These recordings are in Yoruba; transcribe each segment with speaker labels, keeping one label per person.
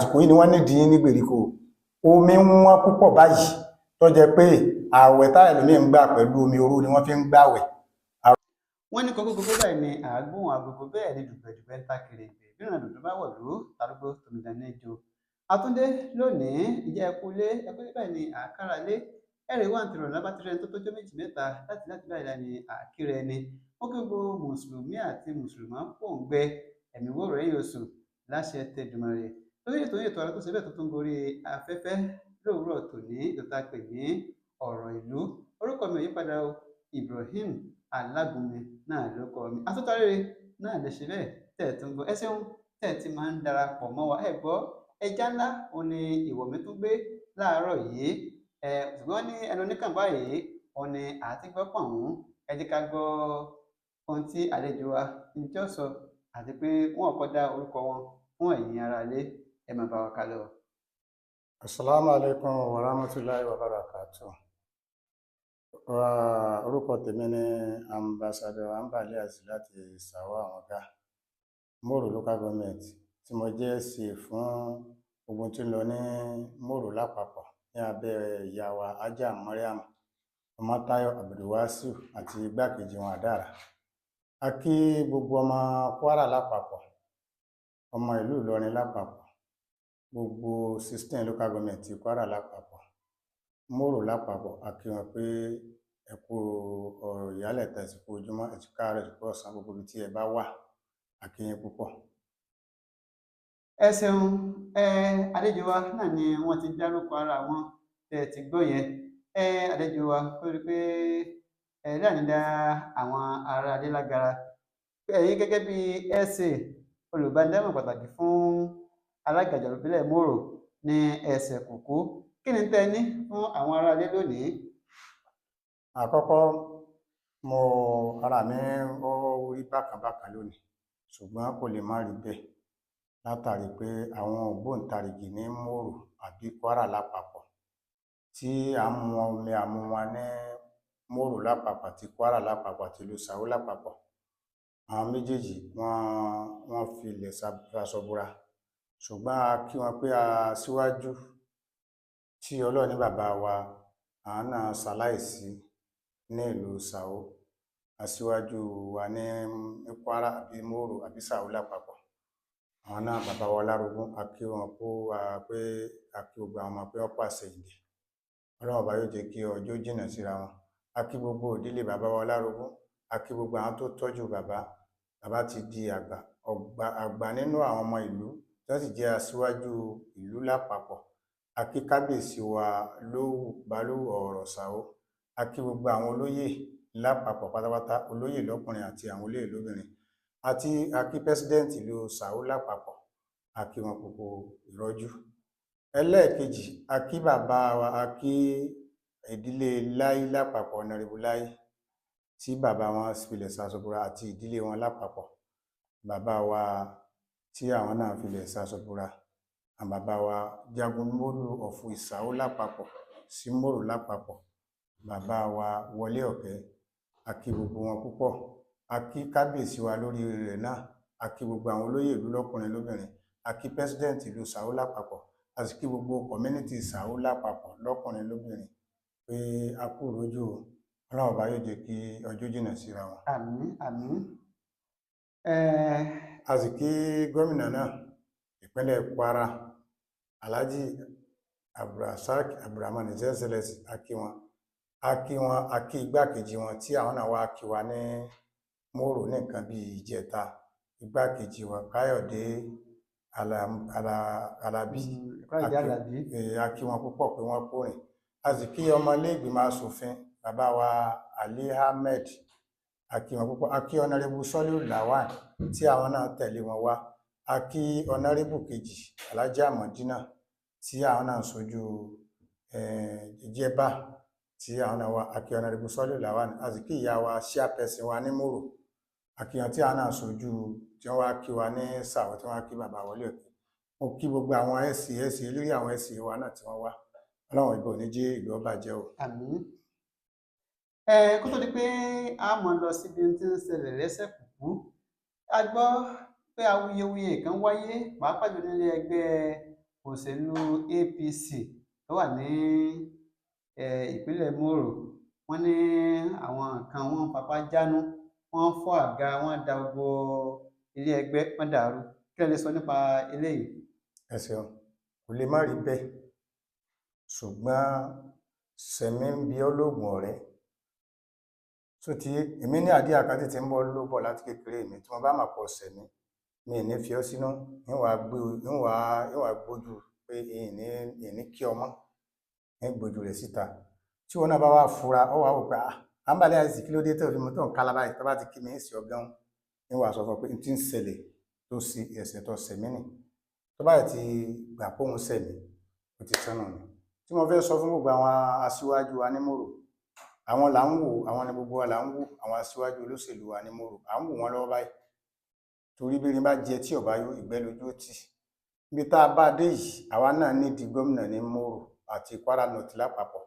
Speaker 1: Àsìkò yìí ni wọ́n nídìí ní gbèríko. Omi ń wọ́n púpọ̀ báyìí, tó jẹ́ pé ààwẹ̀ táwọn ẹlòmíín ń gbà, pẹ̀lú omi oró ni wọ́n fi ń gbàwẹ̀.
Speaker 2: Wọ́n ní kókókókó báyìí ni àágbóhùn agogo, bẹ́ẹ̀ ni dùgbẹ̀dùgbẹ̀ ń ta kèrègbè bí ìrìnà dùdú bá wọ̀lú tarúgbó tòmìdán ní jo. Àtúndé lónìí ìjẹ́ ẹkúlé ẹkúlé báyìí ni àkàrà lé ẹ̀rì wà ní tìrọ̀lá bá ti rẹni tó tójó méjì mẹ́ta láti báyìí lá ní àkírẹ ni. Ó kí gbogbo mùsùlùmí àti mùsùlùmá pò ń gbẹ ẹ̀mí wò rẹ̀ yóò sùn láṣẹ tẹdùmarè lórí ètò yìí. Ètò ara tó ṣe bẹ́ẹ̀ tó tún gorí afẹ́fẹ́ lówùúrọ̀ tòní, ètò tá a pè ní Ọ̀rọ̀ Ìlú. Orúkọ mi ò yípadà o, Ibrahim Alágúnmi náà ló kọ mi. Àtúntàrèrè náà lè ṣe bẹ́ẹ̀ tẹ̀ ẹ̀ tún gbọ́. Ẹ ṣeun tẹ̀ ẹ̀ ti máa ń darapọ̀ mọ́ wa. Ẹ gbọ́, ẹja ńlá òun ni ìwọ̀ mi tún gbé láàárọ̀ yìí. Ẹ ṣùgbọ́n ní ẹnu oníkàn báyìí òun ni àti gbọ́ pọ̀n. Ẹ jẹ́ ká gbọ́ ohun tí àlejò wa ń jọ́ sọ, àti pé wọn kọ́ dá orúkọ wọn fún ẹ̀yin aráalé. Ẹ máa bá wa ká lọ.
Speaker 1: Asalaamu alaykum wa rahmatulahi wa barakatuh. Orúkọ tèmi ni Ambassador Ambali Azeez láti Sàwọ́ àwọn ọ̀gá Mòrò Local Government, tí mo jẹ́ sí fún gbogbo tí ń lọ ní Mòrò lápapọ̀ ní abẹ́ ìyá wa Haja Mariam Ọmọtáyọ̀ Abdulwasiu àti igbákejì wọn Àdàrà. A kí gbogbo ọmọ Kwara lápapọ̀, ọmọ ìlú Ìlọrin lápapọ̀, gbogbo 16 local government ti Kwara lápapọ̀, Mòrò lápapọ̀. A kí wọn pé ẹ kú ọ̀rọ̀ ìyálẹ̀ta, ẹ sì kú ojúmọ́, ẹ sì káàárọ̀, ẹ sì kú ọ̀sán, gbogbo ibi tí ẹ bá wà, a kí yín púpọ̀.
Speaker 2: Ẹ ṣeun. Ẹ àlejò wa náà ni wọ́n ti dárúkọ ara wọn tẹ́ ẹ ti gbọ́ yẹn. Ẹ àlejò wa, kó rí pé ẹ láàrin dá àwọn ará adé lágara, ẹ̀yin gẹ́gẹ́ bí ẹsẹ olùbánidámọ̀ràn pàtàkì fún alága ìjọba ìbílẹ̀ Mòrò ní ẹsẹ̀ kùkú, kí ni tẹ́ ẹ ní fún àwọn ará ilé lónìí?
Speaker 1: Àkọ́kọ́, mo ara mi ó rí bákan bákan lónìí, ṣùgbọ́n kò lè má rí bẹ́ẹ̀ látàrí pé àwọn ògbóǹtarìgì ní Mòrò àbí Kwara lápapọ̀ tí à ń mu omi àmú wọn ní Mòrò lápapọ̀ àti Kwara lápapọ̀ àti ìlú Sàwó lápapọ̀, àwọn méjèèjì wọ́n fi ilẹ̀ faṣọ bora. Ṣùgbọ́n a kí wọn pé aṣíwájú tí Ọlọ́run ní bàbá wa, àwọn náà ṣaláìsí ní ìlú Sàwó, aṣíwájú wa ní Kwara àbí Mòrò àbí Sàwó lápapọ̀, àwọn náà bàbá wa Lárugún, a kí wọn kó wa pé a kí gbogbo àwọn ọmọ pé wọ́n pàṣẹ ìdè. Ọlọ́run ọba yóò jẹ́ kí ọjọ́ jìnnà síra wọn. A kí gbogbo ìdílé bàbá wa Lárugún, a kí gbogbo àwọn tó tọ́jú bàbá. Bàbá ti di àgbà ọgbà àgbà nínú àwọn ọmọ ìlú, tí wọ́n sì jẹ́ aṣíwájú ìlú lápapọ̀. A kí kábíyèsí wa Lówù Balówù Ọ̀rọ̀ Sàwó. A kí gbogbo àwọn olóyè lápapọ̀ pátápátá, olóyè lọ́kùnrin àti àwọn olóyè lóbìnrin, àti a kí president ìlú Sàwó lápapọ̀, a kí wọn kúkú ìrọ́jú. Ẹlẹ́ẹ̀kejì, a kí bàbá wa, a kí ìdílé Láí lápapọ̀, Honourable Láí tí bàbá wọn filẹ̀ ṣaṣọbúra àti ìdílé wọn lápapọ̀, bàbá wa tí àwọn náà filẹ̀ ṣaṣọbúra, àwọn bàbá wa Jagunmólú ọ̀fù Ìsàwó lápapọ̀ sí Mòrò lápapọ̀, bàbá wa Wọlé Ọ̀kẹ́, a kí gbogbo wọn púpọ̀. A kí kábíyèsí wa lórí rẹ̀ náà, a kí gbogbo àwọn olóyè ìlú lọ́kùnrin lóbìnrin, a kí president ìlú Sàwó lápapọ̀, a sì kí gbogbo community Sàwó lápapọ̀ lọ́kùnrin lóbìnrin pé a kú ìrójú o. Ọlọ́run ọba yóò jẹ́ kí ọjọ́ jìnnà síra wọn.
Speaker 2: Àmín, àmín.
Speaker 1: A sì kí gómìnà náà ìpínlẹ̀ Kwara, Alhaji Abdulrasaq Abdulrahman, His Excellency, a kí wọn, a kí wọn, a kí igbákejì wọn tí àwọn náà wá kí wa ní Mòrò ní nǹkan bíi ìjẹta, igbákejì wọn Káyọ̀dé Alábí.
Speaker 2: Káyọ̀dé Alábí.
Speaker 1: A kí wọn púpọ̀ pé wọ́n kú rìn. A sì kí ọmọ ilé ìgbìmọ̀ asòfin, bàbá wa Ali Ahmed, a kí wọn púpọ̀. A kí Honourable Soliu Lawan tí àwọn náà tẹ̀lé wọn wá. A kí Honourable kejì, Alhaji Amọ̀dínà, tí àwọn náà ń sojú Jẹ́bà tí àwọn náà wá. A kí Honourable Soliu Lawan. A sì kí ìyá wa chairperson wa ní Mòrò, a kí wọn tí àwọn náà sojú tí wọ́n wá kí wa ní Sàwọ́, tí wọ́n wá kí bàbá Wọlé Ọ̀kẹ́. Mo kí gbogbo àwọn SC SC eléré, àwọn SC wa náà tí wọ́n wá. Ọlọ́run ìbò ní jẹ́ ìlú ọba jẹ́ o.
Speaker 2: Àmín. Kó tó di pé a mọ̀ lọ síbi tí ń ṣẹlẹ̀ lẹ́sẹ̀ kùkú, a gbọ́ pé awuyewuye kan wáyé, pàápàá jù nílé ẹgbẹ́ Òṣèlú APC tó wà ní ìpínlẹ̀ Mòrò, wọ́n ní àwọn kan wọ́n ń fapá jánu, wọ́n ń fọ́ àga, wọ́n da gbogbo ilé ẹgbẹ́, wọ́n dàrú. Kí lẹ lè sọ nípa eléyìí?
Speaker 1: Ẹ ṣeun. Kò lè má rí bẹ́ẹ̀, ṣùgbọ́n sẹ̀mí ń bi ọ́ lóògùn ọ̀rẹ́ tó ti èmi ní àdí àkáǹtì tí ń bọ́ ló bọ̀ láti kékeré mi. Tí wọ́n bá mà pọ̀ sẹ̀mí mi ì ní fi ọ́ sínú, níwàá gbójú pé ìní kí ọmọ ní gbójú rẹ̀ síta. Tí wọn náà bá wà fura, ọ wà wò pé ah, àǹbálẹ̀ àìsí, kí ló dé tó fi mú tó ń kálá báyìí? Tó bá ti kí mi ń sì ọ gan, níwàá sọ fún ọ pé n ti ń ṣẹlẹ̀ tó sì ẹ̀sẹ̀ tó sẹ̀mí nì. Tó bá ti gbà pé òun sẹ̀mí, ó ti tán náà ni. Tí mo fẹ́ sọ fún gbogbo àwọn aṣíwájú wa ní Mòrò, àwọn là ń wò, àwọn ni gbogbo wa là ń wò, àwọn aṣíwájú olóṣèlú wa ní Mòrò, à ń wò wọ́n lọ́wọ́ báyìí. Torí bí irin bá jẹ tí ọba yó, ìgbẹ́ lójú ó tì. Ibi tá a bá dé yìí, àwa náà nídìí gómìnà ní Mòrò àti Kwara North lápapọ̀.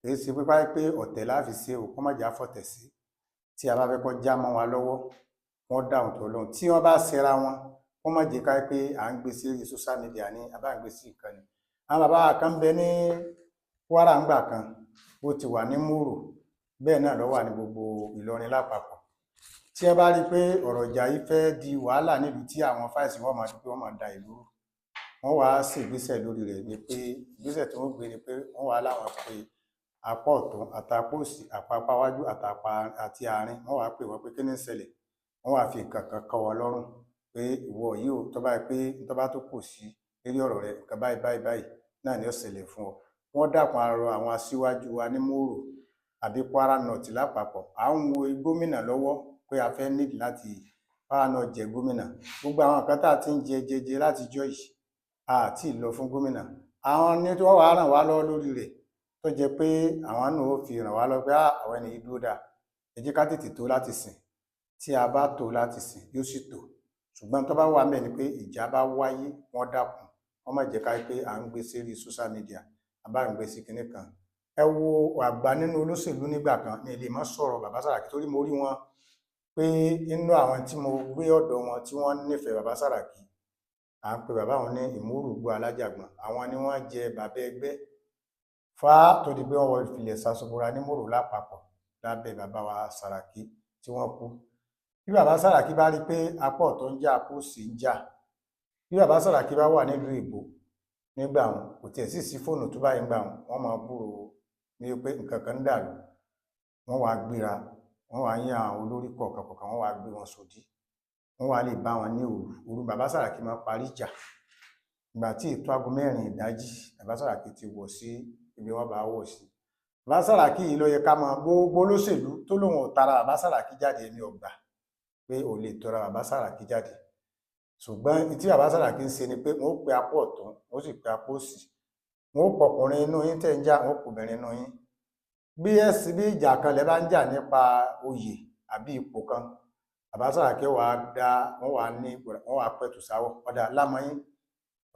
Speaker 1: Kì í ṣe pípa pé ọ̀tẹ̀ láfi ṣe o, kó má jà fọ̀tẹ̀ sí. Tí a bá fẹ́ kó já mọ́ wa lọ́wọ́, wọ́n dáhùn tó lóhùn. Tí wọ́n bá ṣera wọn, kó má jẹ́ ká pé à ń gbé sí orí social media ní àbá ń gbé sí ìkànnì. Àwọn bàbá wa kan ń bẹ ní Kwara ńgbà kan, bó ti wà ní Mòrò bẹ́ẹ̀ náà ló wà ní gbogbo Ìlọrin lápapọ̀. Tí ẹ bá rí i pé ọ̀rọ̀ ìjà yìí fẹ́ di wàhálà nílùú, tí àwọn fáìsì wọn máa di pé wọ́n máa da ìlú rú, wọ́n wàá ṣègbésẹ̀ lórí rẹ̀. Ni pé ìgbésẹ̀ tí wọ́n gbé ni pé wọ́n wàá láwọn pé apá ọ̀tún àtàpá òsì, apá wájú àtàpá àti àárín, wọ́n wàá pè wọ́n pé kí ní ń ṣẹlẹ̀. Wọ́n wàá fi nǹkan kan kọ́ wọn lọ́rùn pé ìwọ yìí ò tó báyìí, pé tó bá tó kù sí lórí ọ̀rọ̀ rẹ, nǹkan báyìí báyìí báyìí náà ni ó ṣẹlẹ̀ fún ọ. Wọ́n dákun, arọ àwọn aṣíwájú wa ní Mòrò àbí Kwara North lápapọ̀, à ń wo gómìnà lọ́wọ́ pé a fẹ́ nídìí láti Kwara North jẹ gómìnà. Gbogbo àwọn nǹkan tá a ti ń jẹ jẹjẹ látijọ́ yìí, a ti lọ fún gómìnà. Àwọn ní tí wọ́n wàá ràn wá lọ́wọ́ lórí rẹ̀, tó jẹ́ pé àwọn náà ó fi ràn wá lọ́wọ́ pé àwọn ẹni yìí dúró dáa, ẹ jẹ́ ká tètè tó láti sìn. Tí a bá tó láti sìn, yóò sì tó. Ṣùgbọ́n tó bá wà mẹ́ẹ̀ ni pé ìjà bá wáyé, wọ́n dákun, wọ́n má jẹ́ ká pé à ń gbé sérí social media àbá ń gbé sí kinní kan. Ẹ wo àgbà nínú olóṣèlú nígbà kan ní ilé má sọ̀rọ̀ bàbá Sàràkí, torí mo rí wọn pé inú àwọn tí mo gbé ọ̀dọ̀ wọn tí wọ́n nífẹ̀ẹ́ bàbá Sàràkí, à ń pe bàbá wọn ní Ìmúrùgbó Alájàgbọ̀n. Àwọn ni wọ́n jẹ bàbá ẹgbẹ́ fá tó di pé wọ́n wọ ìfilẹ̀ sasobora ní Mòrò lápapọ̀ lábẹ́ bàbá wa Sàràkí tí wọ́n kú. Bí bàbá Sàràkí bá rí pé apá ọ̀tọ̀ ń jà, apá òsì ń jà, bí bàbá Sàràkí bá wà nílùú ìbò nígbà wọn, kò tiẹ̀ sì sí fóònù tó báyìí ńgbà wọn, wọ́n máa búrò ní pé nǹkan kan ń dàrú. Wọ́n wàá gbéra, wọ́n wàá yan àwọn olórí kọ̀ọ̀kan kọ̀ọ̀kan, wọ́n wàá gbé wọn sòdí, wọ́n wàá lè bá wọn ní òru. Òru bàbá Sàràkí máa parí ìjà. Ìgbà tí ètò aago 4 ìdájí, bàbá Sàràkí ti wọ̀ sí ibi wọ́n bá wọ̀ sí. Bàbá Sàràkí yìí ló yẹ ká máa gbogbo olóṣèlú tó lóun ò tara bàbá Sàràkí jáde, èmi ò gbà pé ò lè tọra bàbá Sàràkí jáde. Ṣùgbọ́n tí bàbá Sàràkí ń ṣe ni pé wọ́n ó pe apá ọ̀tún, wọ́n sì pe apá òsì, wọ́n ó pọkùnrin inú yín tẹ̀ ń jà, wọ́n ó pobìnrin inú yín. Bí ẹ̀sìn bí ìjà kan lẹ bá ń jà nípa oyè àbí ipò kan, bàbá Sàràkí wàá dá wọ́n, wàá ní wọ́n wàá pẹ̀tù sáwọ̀ ọ̀dà lámọ́yín,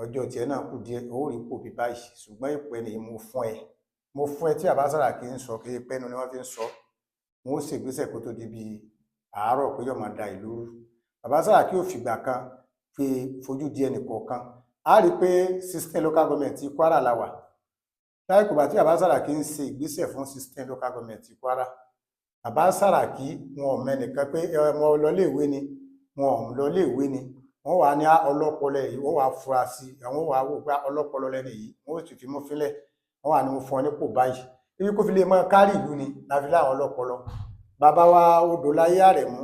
Speaker 1: ọjọ́ tiẹ̀ náà kù díẹ̀, ó rí ipò bí báyìí, ṣùgbọ́n ipò ẹni yìí mo fún ẹ, mo fún ẹ. Tí bàbá Sàràkí ń sọ kí pẹ́nu ni wọ́n fi ń sọ, wọ́n ó ṣègbésẹ̀ kó tó di bíi àárọ̀ pé yóò máa da ìlú rú. Bàbá Sàràkí ò fìgbà kan fi fojú di ẹnì kọ̀ọ̀kan. A rí i pé 16 local government ti Kwara la wà láìkò bá tí bàbá Sàràkí ń ṣe ìgbésẹ̀ fún 16 local government ti Kwara. Bàbá Sàràkí wọn ò mẹ́nìkan pé ọmọ lọléèwé ni, wọn ò lọléèwé ni. Wọ́n wà ní ọlọ́pọlọ yìí, wọ́n wà fura sí i, àwọn wà wò pé ọlọ́pọlọ lẹni yìí, wọ́n sì fi mú fílẹ̀, wọ́n wà ní mo fún ọ nípò báyìí, ibi kó fi lè máa kárì ìlú ni láfi láwọn ọlọ́pọlọ. Bàbá wa Odòláyé Àrẹ̀mú,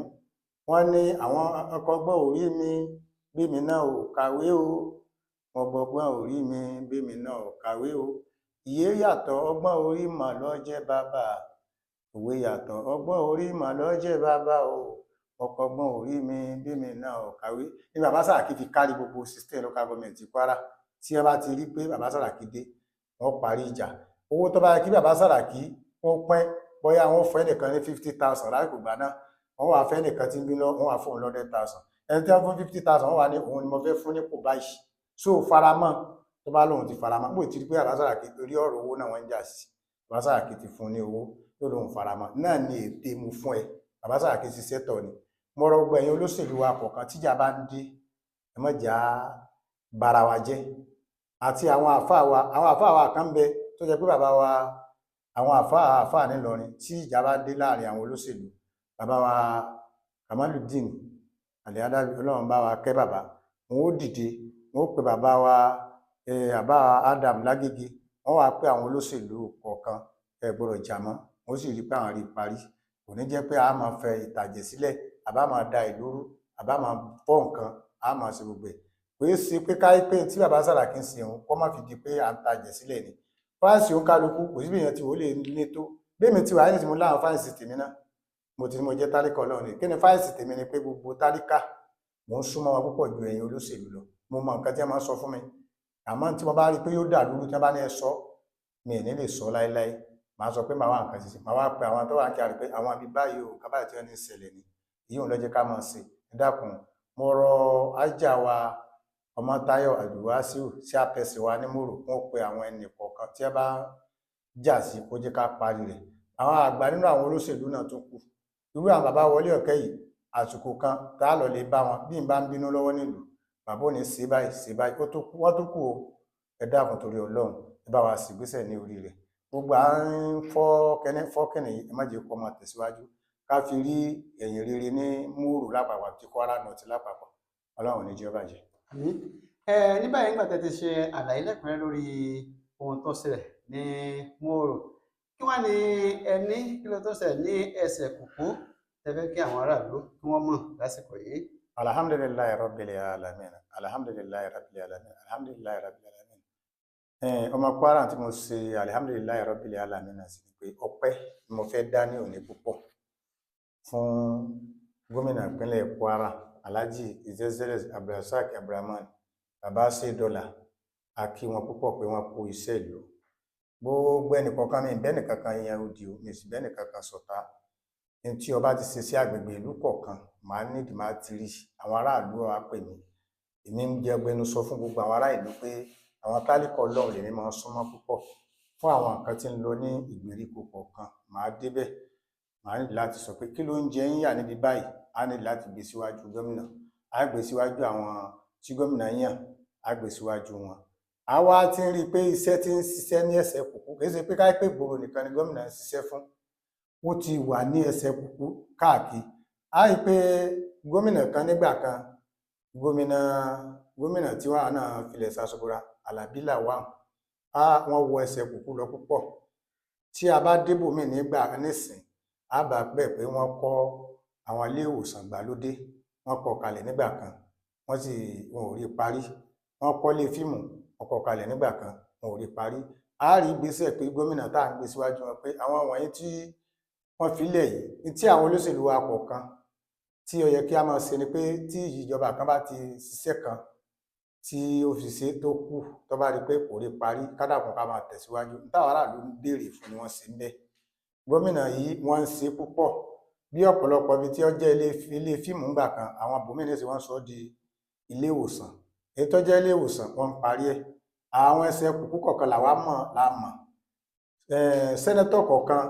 Speaker 1: wọ́n ní àwọn ọkọgbọ́n orí mi bí mi náà ò kàwé o, wọn gbọgbọ́n orí mi bí mi náà ò kàwé o, ìyé yàtọ̀ ọgbọ́n orí mà ló jẹ́ bàbá, òwe yàtọ̀ ọgbọ́n orí mà ló jẹ́ bàbá o, ọkọgbọ́n orí mi bí mi náà ò kàwé. Ní bàbá Sàràkí fi kárí gbogbo 16 local government ti Kwara. Tí wọ́n bá ti rí pé bàbá Sàràkí dé, wọ́n parí ìjà. Owó tó bá yẹ kí bàbá Sàràkí wọ́n pín, bóyá wọ́n fún ẹnìkan ní 50,000 lásìkò ìgbà náà, wọ́n wàá fẹ́ ẹnìkan tí ń bínú, wọ́n wàá fún òun 100,000. Ẹni tí wọ́n fún 50,000, wọ́n wà ní òun ni mo fẹ́ fún nípò báyìí, so faramọ́. Tó bá lóun ti faramọ́, bó ti rí pé bàbá Sàràkí torí ọ̀rọ̀ owó náà wọ́n ń jà sí, bàbá Sàràkí ti fún ní owó, yóò lóun faramọ́ náà ní ète mo fún ẹ. Bàbá Sàràkí ṣiṣẹ́ tọ̀ ni. Mo rọ gbogbo ẹ̀yin olóṣèlú wa kọ̀ọ̀kan, tíjà bá ń dé, ẹ má jà á bara wa jẹ́. Àti àwọn àfáà wa, àwọn àfáà wa kan bẹ tó jẹ́ pé bàbá wa, àwọn àfáà nílọrin, tí ìjà bá dé láàrin àwọn olóṣèlú, bàbá wa Kamaludin Al-Adabi, Ọlọ́run bá wa kẹ́ bàbá, wọn ó dìde, wọn ó pe bàbá wa àbá Adam Lágége, wọn wá pé àwọn olóṣèlú kọ̀ọ̀kan ẹ gbọ́dọ̀ jà mọ́, wọn ó sì rí pé àwọn rí parí. Kò ní jẹ́ pé a máa fẹ ìtàjẹ̀ sílẹ̀, àbá máa da ìlú rú, àbá máa fọ́ nǹkan, a máa ṣe gbogbo ẹ̀. Kò í ṣe pé káyí pé tí bàbá Sàràkí ń ṣe òun kó má fi di pé à ń tajẹ̀ sílẹ̀ ni. Fáǹsì òun kálukú kò síbi èèyàn tí wò lè ní tó. Bẹ́ẹ̀mi ti wà ní tí mo láwọn fáǹsì tèmi náà, mo ti ní mo jẹ́ tálíkà Ọlọ́run ni. Kí ni fáǹsì tèmi ni pé gbogbo tálíkà mò ń súnmọ́ wọn púpọ̀ ju ẹ̀yin olóṣèlú lọ. Mo mọ nǹkan tí wọ́n máa ń sọ fún mi, àmọ́ tí mo bá rí i pé yóò dà lúrú tí wọ́n bá ní ẹ sọ, mi ì ní lè sọ láéláé. Màá sọ pé màá wá nǹkan ṣe, màá wá pe àwọn tó wà ń kí a rí pé àwọn ibi báyìí o, nǹkan báyìí tí wọ́n ní ṣẹlẹ̀ ni, èyí òun ló jẹ́ ká máa ṣe. Ẹ dákun, mo rọ ájà wa Ọmọ́táyọ̀ Abdulwasiu sí àpẹsẹ wa ní Mòrò, wọn pe àwọn ẹnì kọ̀ọ̀kan tí ẹ bá jà sí kó jẹ́ ká parí rẹ̀. Àwọn àgbà nínú àwọn olóṣèlú náà tó kù, irú àwọn bàbá Wọlé Ọ̀kẹ́ yìí, àsìkò kan tá a lọ lè bá wọn bí n bá ń bínú lọ́wọ́ nílùú, bàbá ò ní ṣe báyìí ṣe báyìí, ó tó kú, wọ́n tó kù o. Ẹ dákun torí Ọlọ́run, ẹ bá wa ṣègbésẹ̀ ní orí rẹ̀. Gbogbo à ń fọ́ kẹ́ni fọ́ kẹ́ni yìí, ẹ má jẹ́ kó máa tẹ̀síwájú, ká fi rí ẹ̀yìn rere ní Mòrò lápapọ̀ àti Kwara North lápapọ̀. Ọlọ́run ò ní jẹ́ ó bàjẹ́.
Speaker 2: Àmín. Ní báyìí, nígbà tẹ́ ti ṣe àlàyé lẹ́kùnrẹ́rẹ́ lórí ohun tó ṣẹlẹ̀ ní Mòrò, kí wá ní ẹni kí ló tó ṣẹlẹ̀ ní ẹsẹ̀ kùkú tẹ́ fẹ́ kí àwọn aráàlú kí wọ́n mọ̀ lásìkò yìí?
Speaker 1: Alhamdulillahi rabbil alamin, alhamdulillahi rabbil alamin, alhamdulillahi rabbil alamin. Ọmọ Kwara tí mo ṣe alhamdulillahi rabbil alamin náà sì ni pé ọpẹ́ ni mo fẹ́ dá ní òní púpọ̀ fún gómìnà ìpínlẹ̀ Kwara, Alhaji Izezeles Abdulrasaq Abdulrahman Baba Ṣe Dọ́là. A kí wọn púpọ̀ pé wọ́n kú iṣẹ́ ìlú. Gbogbo ẹnìkọ̀ọ̀kan mi bẹ́ẹ̀ nìkankan yẹn odi o, mi sì bẹ́ẹ̀ nìkankan ṣọ̀tá. Ní tí ọba ti ṣe sí agbègbè ìlú kọ̀ọ̀kan, màá nídìí màá ti rí àwọn aráàlú wa pè mí. Èmi ń jẹ́ agbẹnusọ fún gbogbo àwọn ará ìlú pé àwọn tálíkà Ọlọ́run lèmi máa ń súnmọ́ púpọ̀ fún àwọn nǹkan tí ń lọ ní ìgbèríko kọ̀ọ̀kan. Màá débẹ̀, màá ní láti sọ pé kí ló ń jẹ ń yà níbi báyìí, á ní láti gbé síwájú gómìnà, á gbé síwájú àwọn tí gómìnà yàn, á gbé síwájú wọn. Àwa ti ń rí i pé iṣẹ́ tí ń ṣiṣẹ́ ní ẹsẹ̀ kùkú, kì í ṣe pé ká pé ìgboro nìkan ni gómìnà ń ṣiṣẹ́ fún, ó ti wà ní ẹsẹ̀ kùkú káàkiri. Á rí i pé gómìnà kan nígbà kan, gómìnà tí wàá náà filẹ̀ ṣaṣọbora, Àlàbí Lawal, á wọ́n wọ ẹsẹ̀ kùkú lọ púpọ̀. Tí a bá débò míì nígbà nísìn, á bá pẹ̀ pé wọ́n kọ́ àwọn ilé ìwòsàn gbàlódé, wọ́n kọ́ kalẹ̀ nígbà kan, wọ́n sì wọn ò rí parí. Wọ́n kọ́lé fíìmù, wọ́n kọ́ kalẹ̀ nígbà kan, wọn ò rí parí. A rí ìgbésẹ̀ pé gómìnà tá à ń gbé síwájú wọn pé àwọn wọ̀nyí tí wọ́n filẹ̀ yìí, tí àwọn olóṣèlú wa kọ̀ọ̀kan tí ó yẹ kí a máa ṣe ni pé tí ìjọba kan bá ti ṣiṣẹ́ kan tí ó fi ṣe tó kù, tó bá rí pé kò rí parí, kádàkùn ká máa tẹ̀síwájú. Táwọn aráàlú ń béèrè fún ni wọ́n ṣe ń bẹ́ẹ̀. Gómìnà yìí wọ́n ń ṣe púpọ̀. Bí ọ̀pọ̀lọpọ̀ ibi tí ó jẹ́ ilé fíìmù ńgbà kan, àwọn ibòmíì sì wọ́n sọ di ilé ìwòsàn. Èyí tó jẹ́ ilé ìwòsàn wọ́n ń parí ẹ̀. Àwọn ẹsẹ̀ kùkú kọ̀ọ̀kan làwa mọ̀ la mọ̀. Sẹ́nẹ́tọ̀ kọ̀ọ̀kan,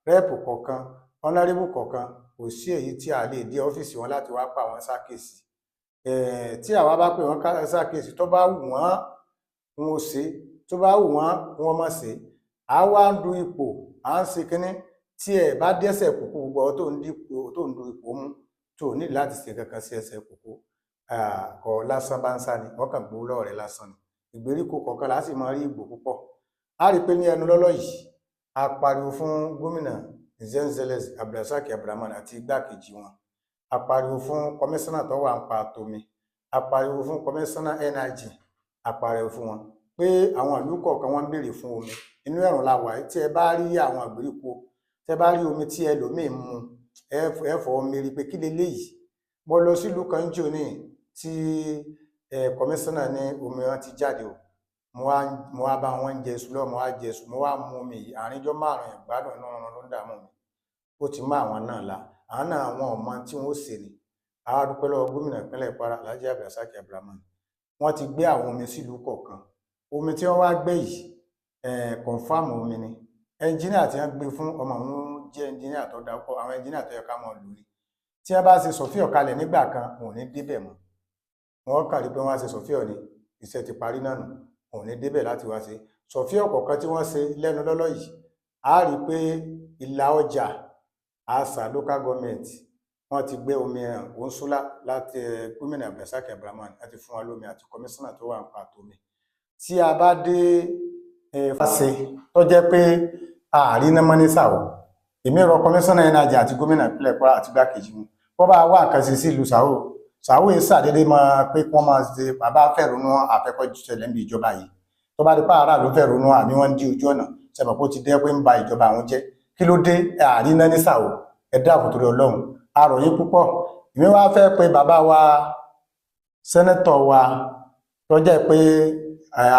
Speaker 1: rẹ́ẹ̀pù kọ̀ọ̀kan, ọ̀nàrẹ́bù kọ̀ọ̀kan, kò sí èyí tí a lè dé ọ́fíìsì wọn láti wá pa àwọn sákèsì. Tí àwa bá pè wọ́n sákèsì, tó bá wù wọ́n wọn ò ṣe, tó bá wù wọ́n wọn má ṣe. Àwa ń du ipò, à ń ṣe kínní. Tí ẹ bá dẹ́sẹ̀ kùkú, gbogbo ọ tó ń dípò tó ń du ipò mú, tó ní láti ṣe kankan sí ẹsẹ̀ kùkú, kọ lásán bá ń sá ni, wọ́n kàn gbowó lọ́wọ́ rẹ̀ lásán ni. Ìgbèríko kọ̀ọ̀kan là á sì máa rí ìgbò púpọ̀. A rí i pé ní ẹnu lọ́lọ́ yìí, a pariwo fún gómìnà Izezeles Abdulrasaq Abdulrahman àti igbákejì wọn. A pariwo fún kọmíṣánná tó wà ń pa tomi, a pariwo fún kọmíṣánná NIG, a pariwo fún wọn pé àwọn ìlú kọ̀ọ̀kan wọ́n ń béèrè fún omi. Inú ẹ̀rùn la wà yìí, tí ẹ bá rí àwọn ìgbèríko, tẹ bá rí omi tí ẹlòmíì ń mu, ẹ fọwọ́ meri pé kí leléyìí. Mo lọ sílùú kan jò ní tí kọmíṣánná ní omi wọn ti jáde o. Mo wá bá wọn jẹ iṣu lọ́wọ́, mo wá jẹ iṣu, mo wá mu omi yìí, àárín ijọ́ márùn-ún ìgbádùn inú ọrùn ló ń dààmú mi. Ó ti mọ àwọn náà la, àwọn náà wọn ò mọ tí wọn ó ṣe ni. Àwa dúpẹ́ lọ́wọ́ gómìnà ìpínlẹ̀ Kwara, Alhaji Abdulrasaq Abdulrahman. Wọ́n ti gbé àwọn omi sílùú kọ̀ọ̀kan. Omi tí wọ́n wá gbé yìí, kọ̀ǹfàmù omi ni. Ẹnjíníà tí wọ́n gbé fún ọmọ òun jẹ́ ẹnjíníà tó dáa pọ̀, àwọn ẹnjíníà tó yẹ ká máa lò ní. Tí wọ́n bá ṣe sọ̀fíọ̀ kalẹ̀ nígbà kan, wọn ò ní débẹ̀ mọ́. Wọ́n kàn rí pé wọ́n á ṣe sọ̀fíọ̀ ni, iṣẹ́ ti parí náà nù. Òun ní débẹ̀ láti wá sí sọ̀fíọ̀ kọ̀ọ̀kan tí wọ́n ṣe lẹ́nu lọ́lọ́ yìí. A rí i pé ìlà ọjà àṣà local government wọ́n ti gbé omi hàn òǹṣúlá láti gómìnà Abdulrasaq Abdulrahman láti fún wa lómi àti kọmíṣánná tó wà ń pa àtòmí. Tí a bá dé fàṣẹ tó jẹ́ pé ààrí náà mọ́ ní Sàwó, èmi rọ kọmíṣánná ẹnàjì àti gómìnà ìpínlẹ̀ Kwara àti igbákejì wọn, wọ́n bá wá nǹkan ṣe sí ìlú Sàwó. Sàwó yìí ṣàdédé máa pé kí wọ́n máa ṣe bàbá fẹ̀rùnú àfẹ́kọ́jú ṣẹlẹ̀ níbi ìjọba yìí. Tó bá di pa aráàlú fẹ̀rùnú àbí wọ́n ń dí ojú ọ̀nà, ṣẹ̀mọ̀ pé ó ti dẹ́ pé ń ba ìjọba àwọn jẹ́. Kí ló dé ààrí náà ní Sàwó? Ẹ dákun torí Ọlọ́run, a rọ̀ yín púpọ̀. Èmi wá fẹ́ pe bàbá wa sẹ́nẹ́tọ̀ wa tó jẹ́ pé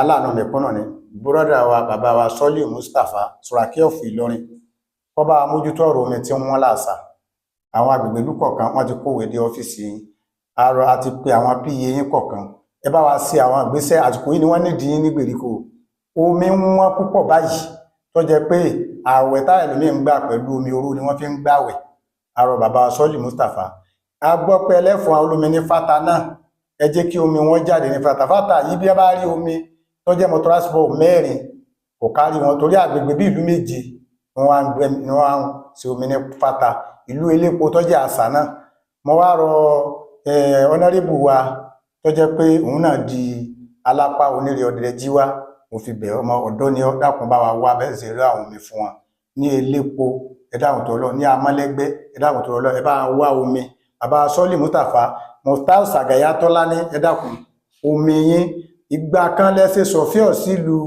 Speaker 1: aláàánú mẹ̀kúnnù ni, búrọ́dà wa, bàbá wa Sọ́líù Mustapha Suraki of Ìlọrin, kó bá wa mójútó ọ̀rọ̀ omi tí wọ́n làṣà. Àwọn agbègbè ìlú kọ̀ọ̀kan wọ́n ti kówèé dé ọ́fíìsì yín, àrò àti pé àwọn pa yín kọ̀ọ̀kan, ẹ bá wa ṣe àwọn ìgbésẹ̀. Àsìkò yìí ni wọ́n nídìí yín ní gbèríko. Omi ń wọ́n púpọ̀ báyìí tó jẹ́ pé ààwẹ̀ táyà lómi ń gbà pẹ̀lú omi oró ni wọ́n fi ń gbàwẹ̀. Àrò bàbá Sọ́líù Mustapha, a gbọ́ pé ẹlẹ́fọ̀n olómi ní fata náà, ẹ jẹ́ kí omi wọn jáde ní fata. Fata yìí bí a bá rí omi tó jẹ́ mọ́tòrásípọ̀ mẹ́rin kò kárí wọn, torí àgbègbè bí ìlú méje ni wọ́n á ń ṣe omi ní fata. Ìlú elépo tó jẹ́ àṣà náà, mo wá rọ ọ̀nàrẹ́bù wa tó jẹ́ pé òun náà di alápá onírè ọ̀dẹ̀dẹ̀ jíwá, mo fi bẹ̀ ọmọ ọ̀dọ́ ni ọ́, dákun bá wa wá bẹ́ẹ̀ ṣe rí àwọn omi fún wa ní elépo, ẹ dákun tó lọ ní amálẹ́gbẹ́, ẹ dákun tó lọ, ẹ bá wá omi. Bàbá Sọ́líù Mustapha Muftau Sàgàyà Tọ́lání, ẹ dákun omi yín. Ìgbà kan lẹ́sẹ̀ sọ̀fíọ̀ sílùú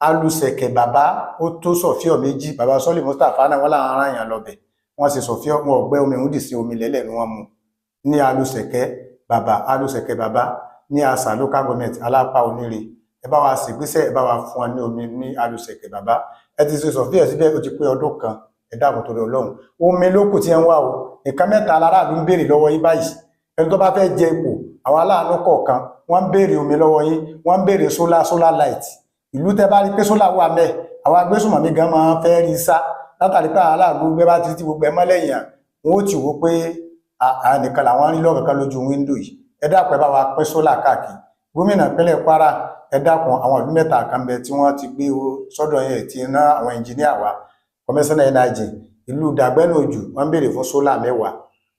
Speaker 1: alùsẹ̀kẹ̀ bàbá, ó tó sọ̀fíọ̀ méjì. Bàbá Sọ́líù Mustapha náà wọ́n láwọn ará yàn lọ́bẹ̀, wọ́n sì sọ̀fíọ̀ wọn ọ̀gbẹ́ omi òun dì sí omi lẹ́lẹ̀ ni wọ́n mu ní alùsẹ̀kẹ̀ bàbá, alùsẹ̀kẹ̀ bàbá ní àṣà local government alápá onírè. Ẹ bá wa ṣègbésẹ̀, ẹ bá wa fún wa ní omi ní alùsẹ̀kẹ̀ bàbá. Ẹ ti ṣe sọ̀fíọ̀ síbẹ̀, ó ti pé ọdún kan. Ẹ dákun torí Ọlọ́run, omi ló kù tí ẹ ń wá o. Nǹkan mẹ́ta aráàlú ń béèrè lọ́wọ́ yín báyìí. Ẹni tó bá fẹ́ jẹ ipò, àwọn aláàánú kọ̀ọ̀kan wọ́n ń béèrè omi lọ́wọ́ yín, wọ́n ń béèrè solar light. Ìlú tẹ́ bá rí pé solar wà mẹ́, àwọn agbésùnmọ̀mí gan máa ń fẹ́ rí sá látàrí pé aráàlú gbé bá ti gbogbo ẹ mọ́lẹ́yìn à, wọn ó ti wò pé nìkan làwọn rí lọ́kànkan lójú wíńdò yìí. Ẹ dákun, ẹ bá wa pín solar káàkiri. Gómìnà ìpínlẹ̀ Kwara, ẹ dákun, àwọn ìlú mẹ́ta kan bẹ tí wọ́n ti gbé sọ́dọ̀ yẹn ti ná àwọn ẹnjìníà wa, kọmíṣánná energy. Ìlú Dàgbẹ́nù Òjù wọ́n ń béèrè fún sólà 10,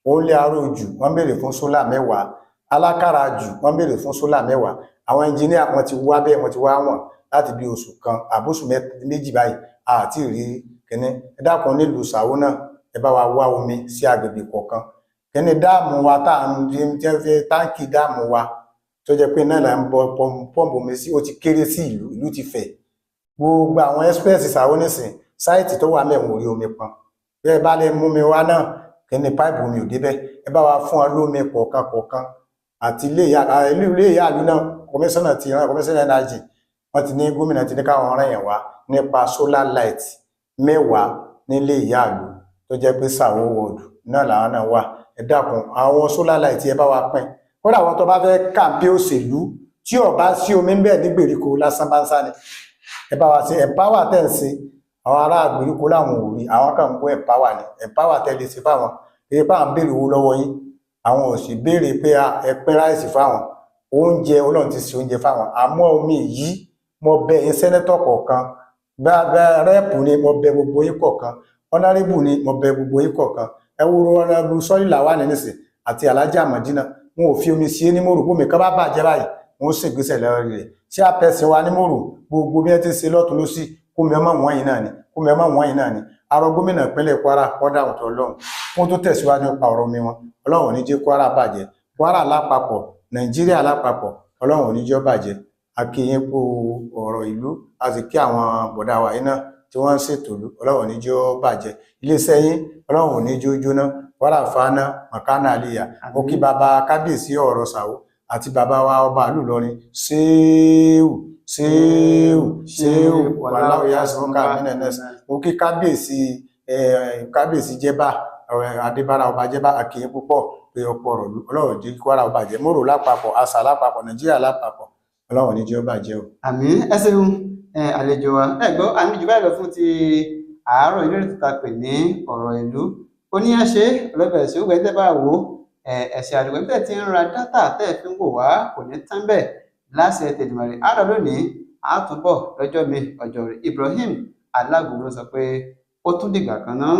Speaker 1: Òǹlẹ̀ Aró Òjù wọ́n ń béèrè fún sólà 10, Alákàrà Jù wọ́n ń béèrè fún sólà 10. Àwọn ẹnjìníà wọ́n ti wá bẹ́ẹ̀, wọ́n ti wá wọ̀n láti bí oṣù kan àbóṣù méjì báyìí àti rí kínní. Ẹ dákun, nílùú Sàwó náà, ẹ bá wa wá omi sí agbègbè kọ̀ọ̀kan. Kínní dáàmù wa tá à ń jẹ́ táǹkì dáàmù wa tó jẹ́ pé náà là ń bọ pọ́ǹpù omi sí, ó ti kéré sí ìlú, ìlú ti fẹ̀. Gbogbo àwọn express Sàwó nísìn, sáìtì tó wà mẹ́wọ̀n orí omi pọn. Bí ẹ bá lè mú mi wá náà, kí ni páìpù omi ò débẹ̀, ẹ bá wa fún wa lómi kọ̀ọ̀kan kọ̀ọ̀kan. Àti ilé ìyá ìlú náà, kọmíṣánná ti rán kọmíṣánná energy, wọ́n ti ní gómìnà ti ní káwọn rán yẹn wá nípa solar light 10 nílé ìyá ìlú tó jẹ́ pé Sàwó wọ́ọ̀dù náà làwọn náà wà. Ẹ dákun, àwọn solar light ẹ bá wa pín. Kódà àwọn tó bá fẹ́ kàǹpé òṣèlú tí ó bá sí omi ń bẹ ní gbèríko lásán bá ń sá ni. Ẹ bá wa ṣe empower tẹ̀ ń ṣe, àwọn ará gbèríko láwọn ò rí, àwọn kan ń gbọ́ empower ni. Empower tẹ̀ lè ṣe fáwọn, èyí bá ń béèrè owó lọ́wọ́ yín, àwọn ò sì béèrè pé ẹ pín ráìsì fáwọn, oúnjẹ Ọlọ́run ti ṣe oúnjẹ fáwọn. Àmọ́ omi yìí, mo bẹ̀ yín sẹ́nẹ́tọ̀ kọ̀ọ̀kan, rẹ́ẹ̀pù ni mo bẹ̀ gbogbo yín kọ̀ọ̀kan, ọ̀nàrẹ́bù ni mo bẹ̀ gbogbo yín kọ̀ọ̀kan. Ẹ wo ọ̀nàrẹ́bù Sọ́lí Làwánì nísìn àti Alhaji Madina, wọn ò fi omi sí ní mòrò, bómi kan bá bàjẹ́ báyìí wọn ó ṣègbésẹ̀ lórí rẹ̀. Tí a pẹ̀sìn wa ní mòrò, gbogbo bí ẹ ti ṣe lọ́tún lọ́sì, kómi ọmọ wọ̀nyí náà ni, kómi ọmọ wọ̀nyí náà ni. Arọ gómìnà ìpínlẹ̀ Kwara kọ́dà ọ̀tọ̀ Ọlọ́run fún tó tẹ̀síwájú nípa ọ̀rọ̀ mi wọn. Ọlọ́run ò ní jẹ́ Kwara bàjẹ́, Kwara lápapọ̀, Nàìjíríà lápapọ̀, Ọlọ́run ò ní jẹ́ ó bàjẹ́. A kí yín kú ọ̀rọ̀ ìlú, a sì kí àwọn bọ̀dá wa yìí náà tí wọ́n ń ṣètò ìlú. Ọlọ́run ò ní jẹ́ ó bàjẹ́. Iléeṣẹ́ yín, Ọlọ́run ò ní jẹ́ ó jóná. Kwara fana makana aliya. Mo kí bàbá kábíyèsí ọ̀rọ̀ Sàwó àti bàbá wa ọba ìlú Ìlọrin, ṣéwù ṣéwù ṣéwù wàláwù yasùnká mínẹnẹs. Mo kí kábíyèsí kábíyèsí jẹba Adébára ọba jẹba, àkìyìn púpọ̀ pé ọ̀pọ̀ ọ̀rọ̀ Ọlọ́run jẹ́ Kwara ó bàjẹ́, Mòrò lápapọ̀, àṣà lápapọ̀, Nàìjíríà lápapọ̀, Ọlọ́run ní jẹ́ ó bàjẹ́ o.
Speaker 2: Àmín, ẹ ṣeun àlejò wa. Ẹ gbọ́ àlejò báyìí lọ fún ti àárọ̀ ìlú tó ta pè ní ọ̀rọ̀ ìlú oníyànṣe ọlọ́bẹ̀ ṣe ó gbẹ́tẹ́ bá wò ó ẹ̀sìn àdúgbò tẹ̀ ti ń ra dátà tẹ̀ fi ń wò wá kò ní tán bẹ́ẹ̀ láṣẹ tẹ̀dùmọ̀rẹ́ àárọ̀ lónìí. Àtúnbọ̀ lọ́jọ́ mi ọjọ́ rẹ̀. Ibrahim Alágúnmu ló sọ pé ó tún dìgbà kan náà.